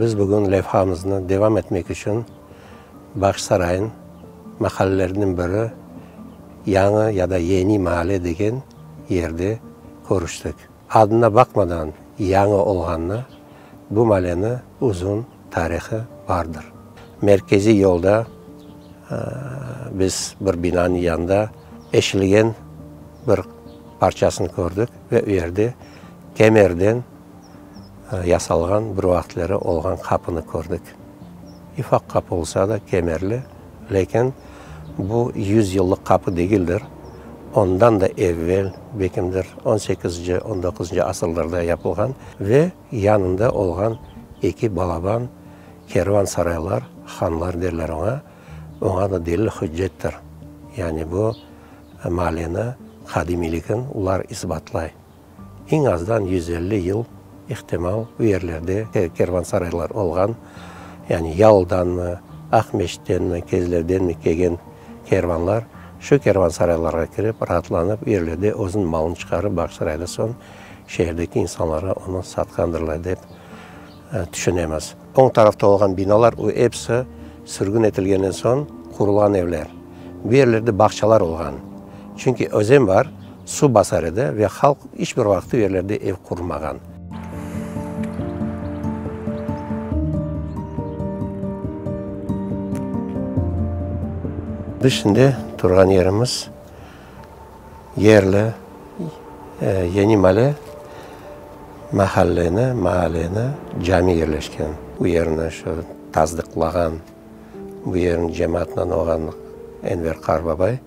Biz bugün levhamıznı devam etmek içün Bağçasaraynıñ mahalleleriniñ biri Yañı ya da Yeni Maale degen yerde körüştik. Adına baqmadan yañı olğanına bu maleni uzun tarihı bardır. Merkeziy yolda biz bir binanıñ yanında eşilgen bir parçasını kördik ve u yerde kemerden yasalğan bir vaqıtları olğan qapını kördik. Ufaq qapı olsa da, kemerli, lâkin bu yüzyıllıq qapı degildir, ondan da evvel, belkimdir, on sekizinci, on doquzıncı asırlarda yapılğan ve yanında olğan eki balaban kervan saraylar, hanlar derler oña, oña da delil hüccettir. Yani bu maaleni qadimiyligin olar isbatlay. Eñ azdan 150 yıl, ihtimal, bu yerlerde kervansaraylar olğan, yani Yaldanmı, Aqmeçittenmi, Kezlevdenmi kelgen kervanlar şu kervansaraylarğa kirip, raatlanıp, bu yerlerde özüniñ malını çıqarıp, Bağçasarayda soñ şeerdeki insanlarğa onı satqandırlar dep tüşünemiz. Oñ tarafta olğan binalar, o episi sürgün etilgenden soñ qurulğan evler. Bu yerlerde bağçalar olğan. Çünki özen bar, suv basar edi ve halq iç bir vaqıt bu yerlerde ev qurmağan. Biz şimdi turğan yerimiz Yerli, Yeni Male mahalleni, maaleni, cami yerleşken. Bu yerni şu tasdıqlağan, bu yerniñ cemaatından olğan Enver Qarbabay,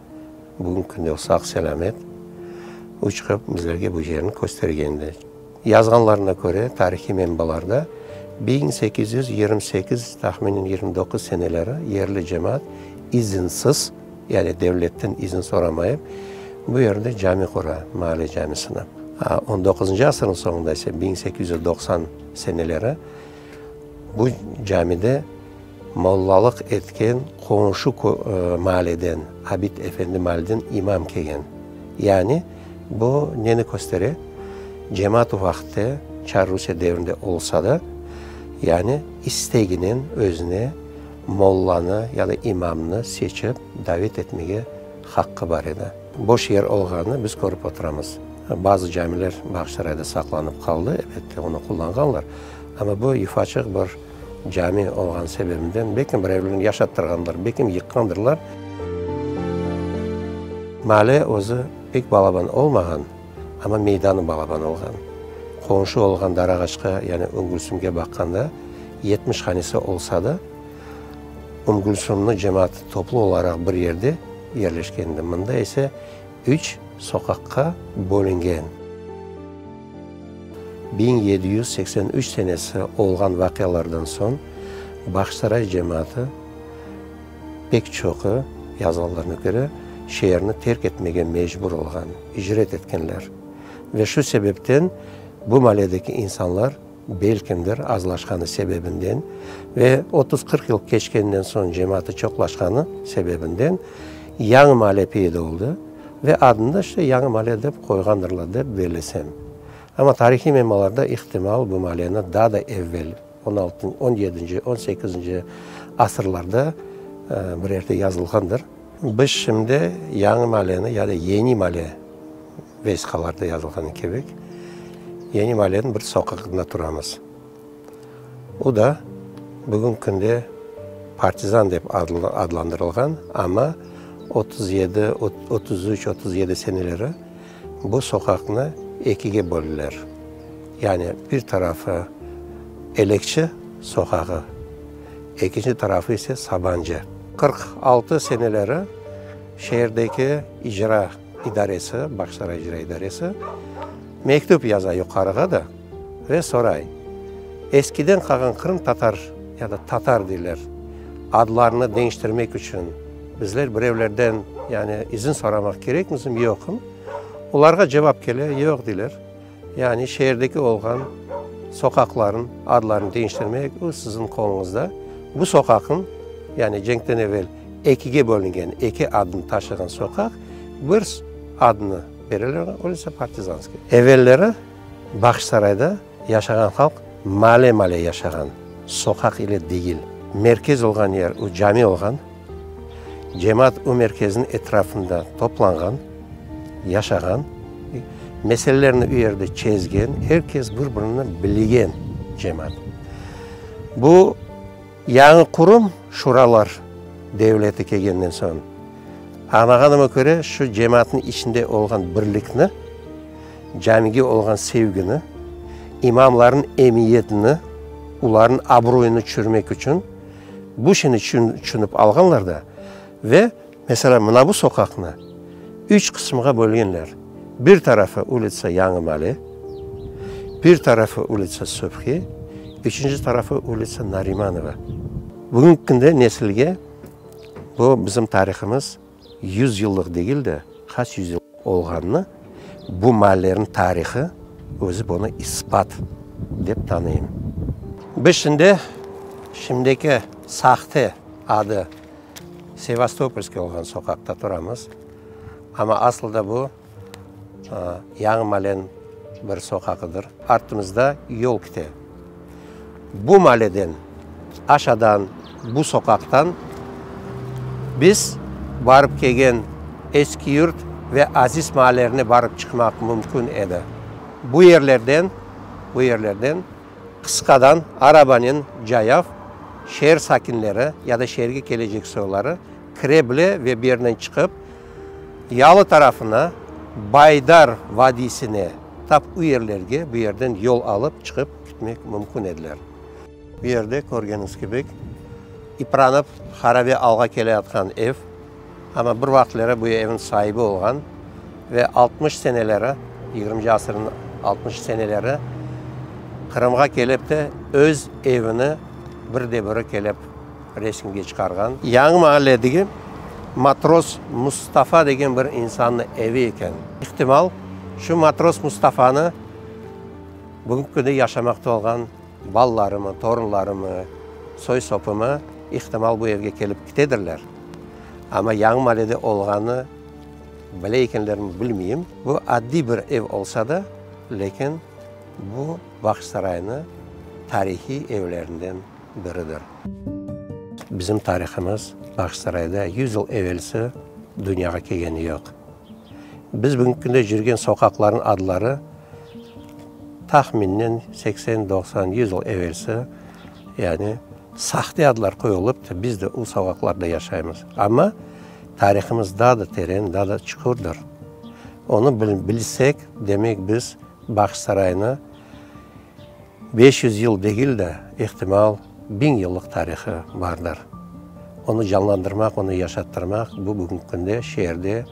bugün künde o sağ-selâmet, o çıqıp bizlerge bu yerni köstergendi. Yazğanlarına köre, tarihiy menbalarda, 1828, tahminen 29 seneleri yerli cemaat izinsiz, yani devletten izin soramayıp, bu yerde cami qura, maale camisini. On doquzıncı asırnıñ soñunda ise, 1890 seneleri, bu camide mollalıq etken qonşu maaleden, Abid efendi maaleden imam kelgen. Yani, bu neni köstere? Cemaat o vaqıtte, çar Rusiye devrinde olsa da, yani isteginen özüne mollanı ya da imamnı seçip davet etmege haqqı bar edi. Boş yer olğanını biz körip oturamız. Bazı camiler Bağçasarayda saqlanıp qaldı, elbette, onı qullanğanlar. Amma bu yufaçıq bir cami olğanı sebebinden, belki birevlerni yaşattırğanlar, belki yıqqandırlar. Maale özü pek balaban olmağan, amma meydanı balaban olğan. Qonşu olğan Darağaçqa, yani Üngülsümge baqqanda, 70 hanesi olsa da, Üngülsümniñ cemaatı toplu olaraq bir yerde yerleşkendi. Mında ise üç soqaqqa bölüngen. 1783 senesi olğan vaqialardan soñ Bağçasaray cemaatı pek çoqu, yazğanlarına köre, şeerni terk etmege mecbur olğan, icret etkenler. Ve şu sebepten bu maledeki insanlar belkimdir azlaşqanı sebebinden ve otuz-qırq yıl keçkeninden soñ cemaatı çoqlaşqanı sebebinden yañı male peyda oldı ve adını da işte Yañı male dep qoyğandırlar dep bellesem. Amma tarihiy menbalarda ihtimal bu maleni daa da evvel, on altı, on yedinci, on sekizinci asırlarda bir yerde yazılğandır. Biz şimdi Yañı maleni ya da Yeni male vesiqalarda yazılğanı kibi, Yeni maleniñ bir soqağında turamız. O da bugün künde Partizan dep adlandırılğan, amma 37, 33, 37 seneleri bu soqaqnı ekige böldiler. Yani bir tarafı Elekçi soqağı, ekinci tarafı ise Sabancı. 46 seneleri şeerdeki icra idaresi, Bağçasaray icra idaresi mektüp yaza yuqarığa da ve soray, Eskiden qalğan qırımtatar ya da tatar deyler, adlarını deñiştirmek içün bizler birevlerden, yani izin soramaq kerekmizmi, yoqmı? Olarğa cevap kele, yoq deyler. Yani şeerdeki olğan soqaqlarnıñ adlarını deñiştirmek, o siziñ qoluñızda. Bu soqaqnıñ, yani cenkten evel ekige bölüngen, eki adını taşığan soqaq, bir adını bereler oña, o ise Partizanskiy. Evelleri Bağçasarayda yaşağan halq male-male yaşağan. Soqaq ile degil. Merkez olğan yer, o cami olğan. Cemaat o merkezniñ etrafında toplanğan, yaşağan, meselelerini o yerde çezgen, er kes bir-birini bilgen cemaat. Bu yañı qurum, şuralar devleti kelgenden soñ, añlağanıma köre, şu cemaatnıñ içinde olğan birlikni, camige olğan sevgini, imamlarnıñ emiyetini, olarnıñ abroyını tüşürmek içün bu şeyni tüşünip alğanlar da ve, meselâ, mına bu soqaqnı üç qısımğa bölgenler, bir tarafı ulitsa Yañı Male, bir tarafı ulitsa Sübhi, üçünci tarafı ulitsa Narimanova. Bugünki künde nesilge bu bizim tarihımız yüz yıllıq degil de, qaç yüz yıl olğanını bu maallerniñ tarihı özü bunı isbat dep tanıyım. Biz şimdi şimdiki sahte adı Sevastopolskiy olğan soqaqta turamız, amma asılda bu Yañı maaleniñ bir soqaqıdır. Artımızda yol kite. Bu maaleden, aşadan, bu soqaqtan biz barıp kelgen Eski Yurt ve Aziz maallerine barıp çıqmaq mümkün edi. Bu yerlerden, bu yerlerden qısqadan arabanen cayav şeer sakinleri ya da şeerge kelecek soyları kire bile ve bu yerden çıqıp, yalı tarafına, Baydar vadiysine, tap u yerlerge bu yerden yol alıp çıqıp ketmek mümkün ediler. Bu yerde, körgeniñiz kibi, ipranıp harabe alğa keleyatqan ev, amma bir vaqıtları bu evniñ saibi olğan ve 60 seneleri, yigirminci asırnıñ 60 seneleri Qırımğa kelip de öz evini bir de biri kelip resimge çıqarğan. Yañı maalledegi matros Mustafa degen bir insannıñ evi eken. İhtimal, şu matros Mustafanı bugünki künde yaşamaqta olğan balalarımı, torunlarımı, soy-sopumı, ihtimal, bu evge kelip kitedirler. Amma Yañı maalede olğanı bile ekenlermi, bilmeyim. Bu addiy bir ev olsa da, lâkin bu Bağçasaraynı tarihiy evlerinden biridir. Bizim tarihımız Bağçasarayda yüz yıl evelsi dünyağa kelgeni yoq. Biz bugünki künde cürgen soqaqlarnıñ adları tahminnen 80, 90, 100 yıl evelsi, yani sahte adlar qoyulıp, biz de o soqaqlarda yaşaymız. Amma tarihımız daa da teren, daa da çuqurdır. Onı bilsek, demek biz Bağçasaraynı 500 yıl degil de, ihtimal, biñ yıllıq tarihı bardır. Onı canlandırmaq, onı yaşattırmaq, bu bugünki künde şeerde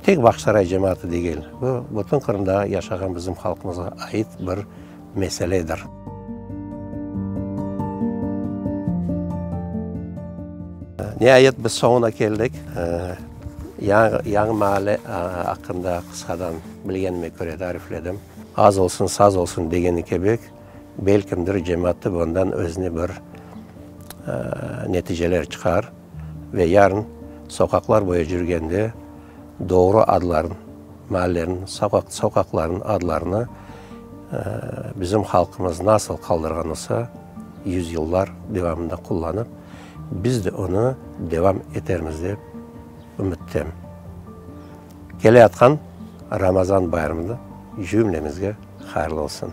tek Bağçasaray cemaatı degil, bu bütün Qırımda yaşağan bizim halqımızğa ait bir meseledir. Niayet, biz soñuna keldik. Yañı maale aqqında qısqadan bilgenime köre tarifledim. Az olsun, saz olsun degeni kebek, belkimdir cemaat bundan özüne bir neticeler çıqar ve yarın soqaqlar boyu cürgende doğru adların, maallerniñ, soqaqlarnıñ adlarını bizim halqımız nasıl qaldırğan olsa, yüzyıllar devamında qullanıp, biz de onı devam etermiz dep ümüttem. Keleyatqan Ramazan bayramı cümlemizge hayırlı olsun!